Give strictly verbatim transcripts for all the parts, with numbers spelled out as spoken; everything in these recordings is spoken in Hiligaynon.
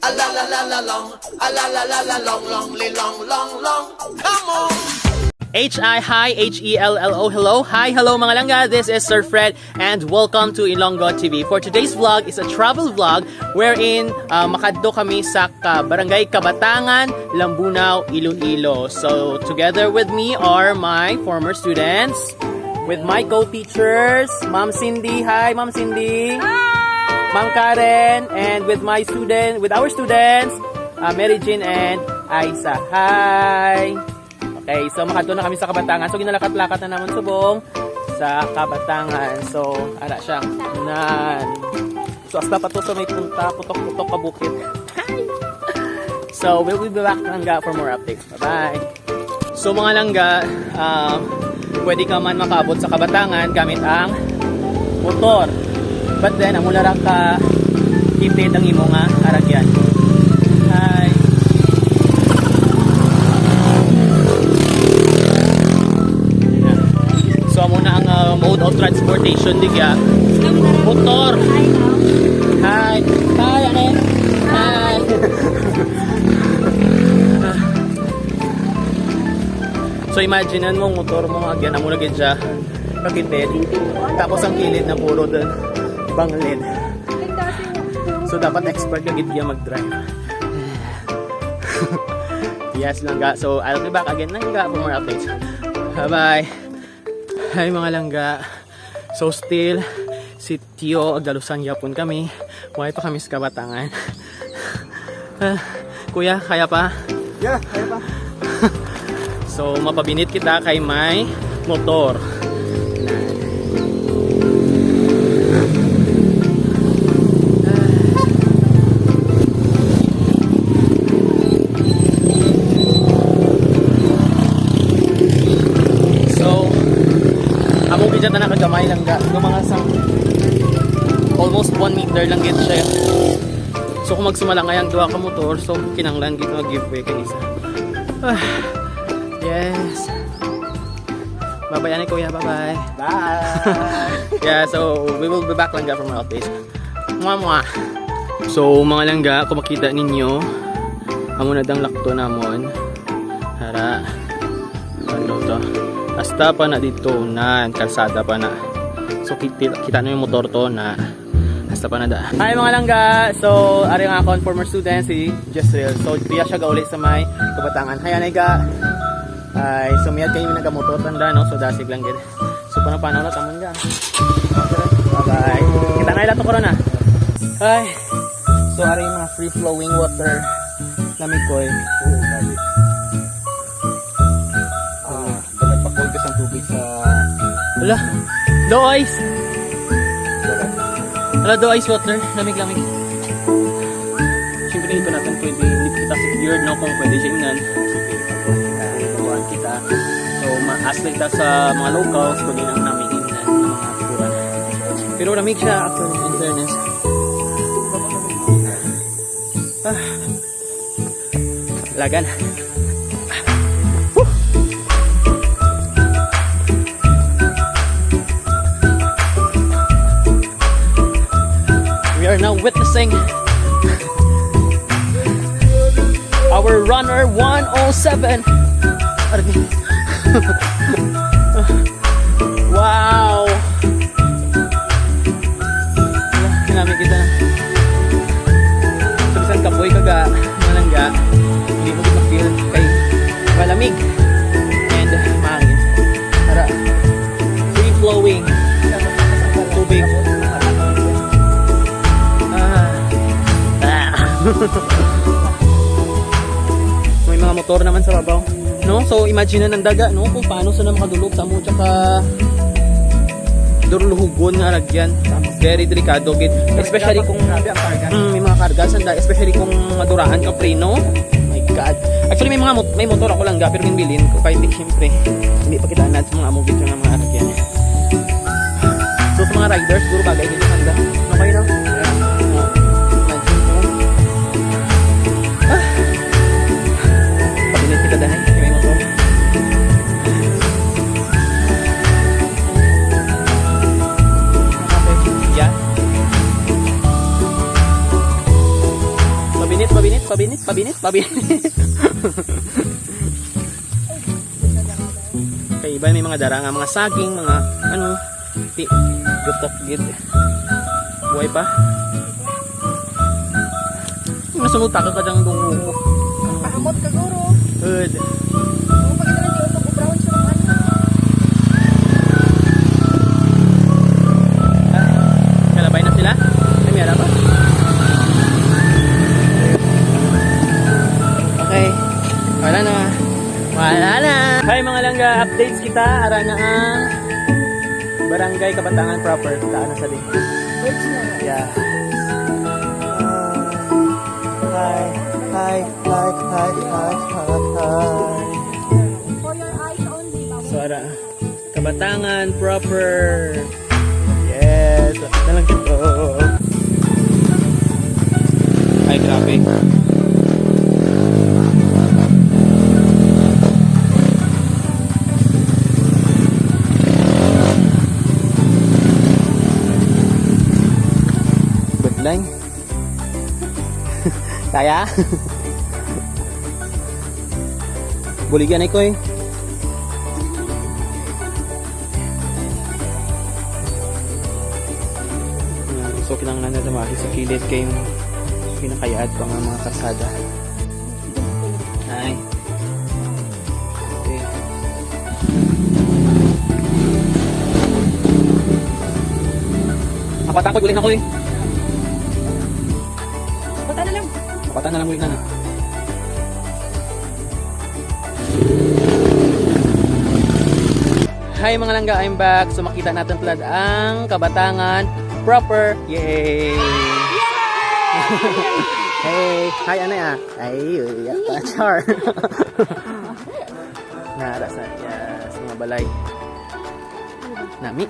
A la la la la long, a la la la la long, long, li long, long, long. Come on. H I, hi, H E L L O, hello. Hi, hello, mga langga. This is Sir Fred, and welcome to Ilonggo T V. For today's vlog is a travel vlog wherein uh, makadto kami sa ka Barangay Kabatangan, Lambunao, Iloilo. So, together with me are my former students, with my co-teachers, Ma'am Cindy. Hi, Ma'am Cindy. Hi. Ma'am Karen, and with my student, with our students, uh, Mary Jane and Aisa. Hi. Okay, so makadto na kami sa Kabatangan. So, ginalakat-lakat na naman subong sa Kabatangan. So, ara siya. Nan. So, hasta pa to sa may punta, putok-putok ka bukid. So, we'll be back, langga, for more updates. Bye-bye. So, mga langga, um, pwede ka man makaabot sa Kabatangan gamit ang motor. But then, amo na ra ka tipid ang imo nga aragyan. Hi. So, amo na ang uh, mode of transportation digya. Motor. Hi. Hi, ane. Hi. So, imaginean mo, motor mo, agyan, amo na gid siya. Kakitid. Tapos ang kilid na puro doon. Banglid. So, dapat expert ka gid kaya mag-drive. Yes, langga. So, I'll be back again, langga, for more updates. Bye-bye. Hi, mga langga. So, still, si Tio, agdalusan yapon kami. Wala pa kami sa Kabatangan. Ah, kuya, kaya pa? Yeah, kaya pa. So, mapabinit kita kay may motor. So, amo gid siya tanan kagamay lang ga. Yung mga sang almost one meter lang gid siya. So, kung magsumalangay ang duha ka motor, so kinahanglan gid mag-give way kay isa. Ah, yes. Bye-bye, ani, kuya. Bye-bye. Bye. Yeah, so we will be back lang ga from our office. Mwa, mwa. So, mga langga, kung makita ninyo, amo na dang lakto namon. Hara. Ano to? Hasta pa na dito, nan, kalsada pa na. So, kita, kita na yung motor to na. Hasta pa na da. Hi, mga langga. So, ari ang akon former student, si Jezreel. So, diya siya gauli sa may Kabatangan. Hi, anay ga. Ay, so, miyad kayo nagamotor, tanda, no? So, dasig lang gid. So, pano-pano na tamon ga. Bye-bye. Kita na ila to, corona. Hi. So, ari yung mga free-flowing water. Lamig ko eh. Oo, grabe. Ah, dapat pa-cold ka sa tubig sa Wala. Do ice. Wala, do ice water. Lamig-lamig. Siyempre, ito natin pwede, hindi kita secured, no, kung pwede siya yun. Babawan kita. So, ma-ask lang kita sa mga locals, pwede na namin yun, mga kuwan. Pero lamig siya, actually, in fairness. Ah. Lagan. Woo! We are now witnessing our runner one oh seven. Wow! Kinami kita. So, bisan kapoy ka ga, malangga, hindi mo ma-feel kay malamig and mahangin. Para free flowing tubig. Ah. Ah. May mga motor naman sa babaw. No? So, imagine na ng daga, no? Kung paano sila makadulog sa mo, tsaka duruluhugon nga aragyan. Very delikado, gid. Especially kung Grabe ang karga. Mm, may mga karga, sanda, especially kung madurahan ka preno. My God. Actually, may mga mot-, may motor ako lang ga, pero ginbilin ko kahit di, siyempre, hindi pa kita anad sa mga amo gid nga mga aragyan. So, sa mga riders, siguro bagay dito sanda. Okay, no? Yeah. Imagine mo. Ah! Pabilin kita, danay. Kaya mo to. Yeah. Mabinit. Pabinit, pabinit, pabinit, pabinit. Kay iba may mga dara nga mga saging, mga ano, ti gutok gid. Buhay pa. Masunod ta ka kadang dungo. Pahamot ka, guro. Good. Kung pag ito na di utok, brown siya ng ano. Kalabay na sila? Ay, may ala pa? Okay. Wala na. Wala na. Hi, mga langga. Updates kita. Ara na ang Barangay Kabatangan proper. Kita na sa din. Bridge na. Yeah. Hi. Hi. Hi. Hi. Hi. Hi. Hi. For your eyes only, bawal. So, ara. Kabatangan proper. Yes. Wala na lang ito. Ay, grabe. Budlay. Kaya? Buligan ay ko eh. So, kinahanglan na dumagi sa kilid kay pinakayad pa nga mga karsada. Ay. Okay. Ako, takot, uli na ko eh. Bata na lang. Bata na lang, uli na na. Hi, mga langga, I'm back. So, makita natin tulad ang Kabatangan proper. Yay! Hey! Hi, ano ya? Ay, uy, ya, char. Nara sa, yes, mga balay. Nami.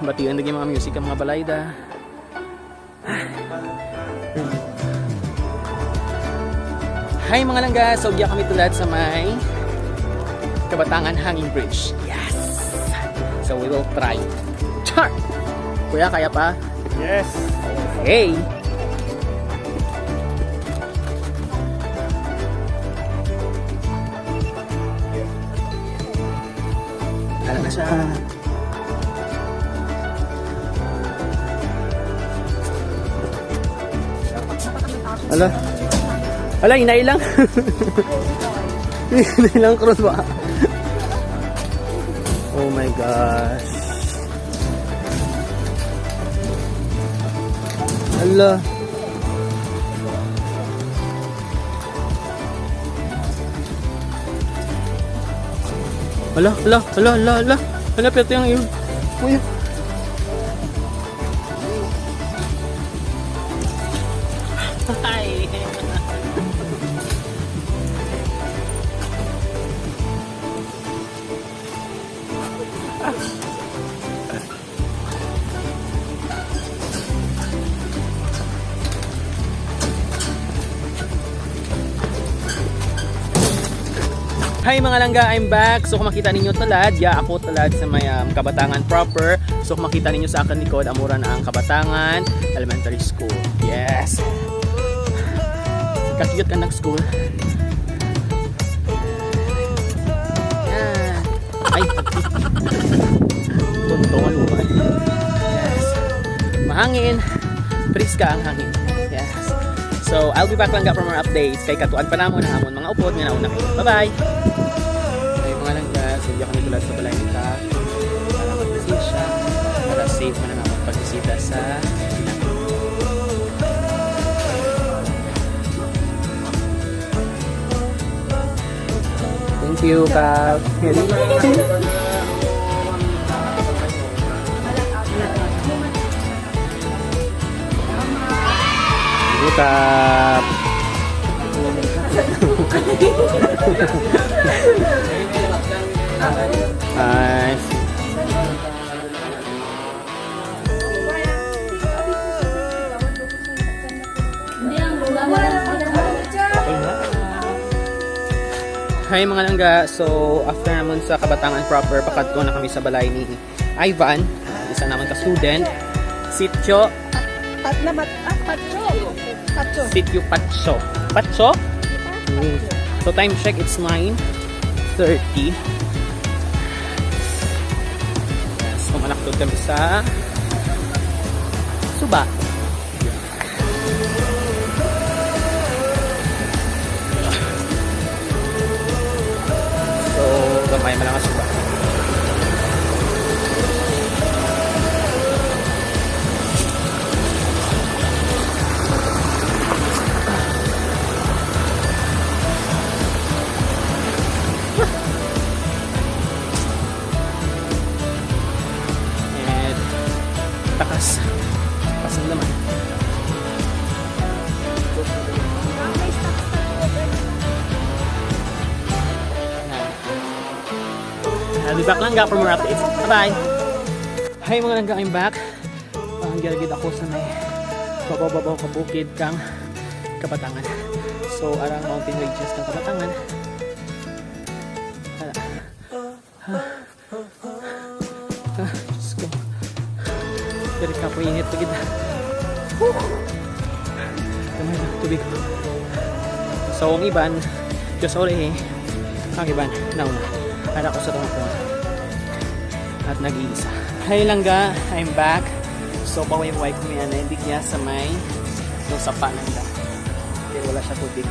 Batian lagi mga music ang mga balay da. Hi, mga langga. So, giya kami tulad sa may Kabatangan Hanging Bridge. Yes! So, we will try. Char! Kuya, kaya pa? Yes! Hey! Ala na siya. Ala. Ala, inay lang. Inay lang, cross ba? Oh my gosh. Ala. Hala, hala, hala, hala, hala. Hala, perte ang iyo. Kuya. Hi. Hi, mga langga, I'm back. So, kung makita ninyo tulad, ya ako tulad sa may, um, Kabatangan proper. So, kung makita ninyo sa akin likod, amo ra na ang Kabatangan Elementary School. Yes! Kakiyot ka nag-school. Yan. Ay, tuntungan mo ba? Yes. Mahangin. Priska ang hangin. Yes. So, I'll be back lang for more updates. Kay katuan pa namon ang amon mga upod nga nauna kayo. Bye-bye! Ay, mga langga, so, diya kami tulad sa balay ni Ka. Para magbisita siya. Para safe man ang amon pagbisita sa Thank you, Kap. Kap. Hi. Hi, mga langga. So, after naman sa Kabatangan proper, pakadto na kami sa balay ni Ivan, isa naman ka student. Sityo. Pat na mat-, ah, Pacho. Pacho. Sitio Pacho. Pacho? Mm. So time check, it's nine thirty. Yes, so manakdod kami sa suba. So, gamay man lang ang suba. And takas. Takas na naman. I'll be back, langga, for more updates. Bye-bye. Hi, mga langga, I'm back. Ang gyaragid ako sa may babaw-babaw ka bukid kang Kabatangan. So, arang mountain ranges kang Kabatangan. Ara. Ah. Ah, Diyos ko. Diri ka po init pa gid. Whew! Gamay na tubig. So, ang iban, just sorry, eh. Ang iban, nauna. Ara ko sa tungkol. At nag-iisa. Hi, langga. I'm back. So, pahuway-huway ko may anay. Bigya sa may no sapa, langga. Pero wala siya tubig.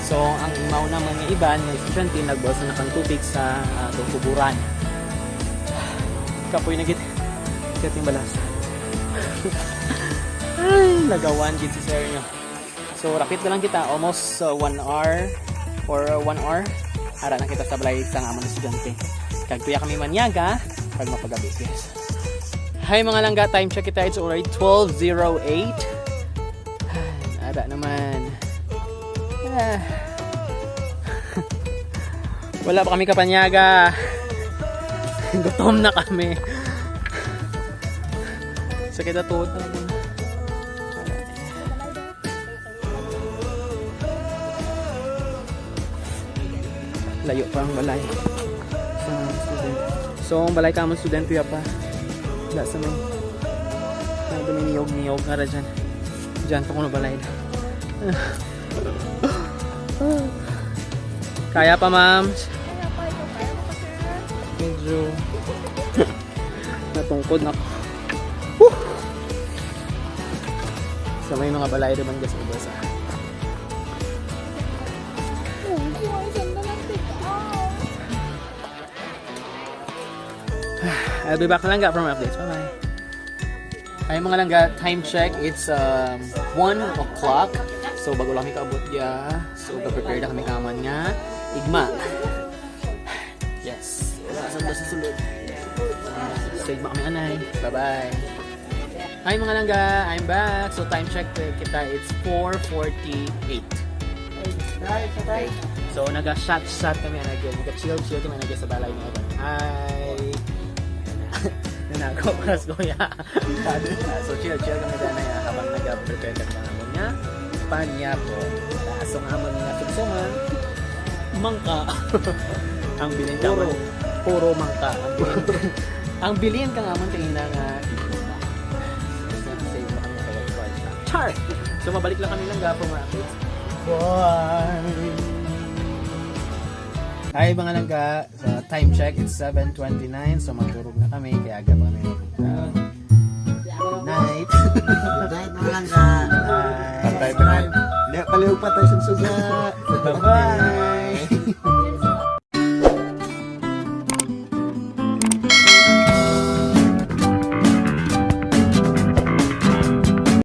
So, ang imaw naman nga iban nga estudyante nagbalsa na kang tubig sa, ah, tukuburan. Kapoy na gid. Kating balas. Ay, nagawan gid si sir nyo. So, rapit na lang kita. Almost, uh, one hour or one hour. Ara na kita sa balay sa amon estudyante. Kag tuya kami manyaga, kag mapagabi. Yes. Hi, mga langga. Time check kita. It's already twelve zero eight. Ay, ada naman. Ah. Wala pa kami kapanyaga. Gutom na kami. Sakit na tuhod namin. Layo pa ang balay sa student. So, ang balay ka amon student, tuya pa. Wala sa may, may duminiyog-niyog nga ra dyan. Dyan pa kuno balay. Kaya pa, ma'am? Medyo natungkod na. Whew! Sa may mga balay naman, guys, ubos, ah. I'll be back, langga, for more updates. Bye-bye. Ay, mga langga, time check, it's, um, one o'clock. So, bago lang kami kaabot, yeah. So, ga-prepare na kami kaman nga igma. Yes. Wala sa, sa sulod. Sa igma kami, anay. Bye-bye. Hi, mga langga, I'm back. So, time check, eh, kita, it's four forty-eight. Nice, nice. So, naga-shot-shot kami, nag-, naga-chill-chill kami, nag sa balay ni Evan. Hi! Nanako, paras ko ya. So, chill-chill kami dyan, eh, habang nag-prepare kami ng amon nga panya po. Aso nga amon nga sugsungan. Mangka. Ang bilin ka Puro, man. Puro mangka. Ang bilin, ang bilin ka nga amon kanina nga. Save na kami kaya kwarta. Char! So, mabalik lang kami, langga, for more updates. Bye! Hi, mga langga. Sa time check, it's seven twenty-nine. So, magturog na kami. Kaya aga pa kami. Uh, good night. Good night, mga langga. Bye. Bye, bye. Hindi, palihog pa tayo sa suga. Bye-bye.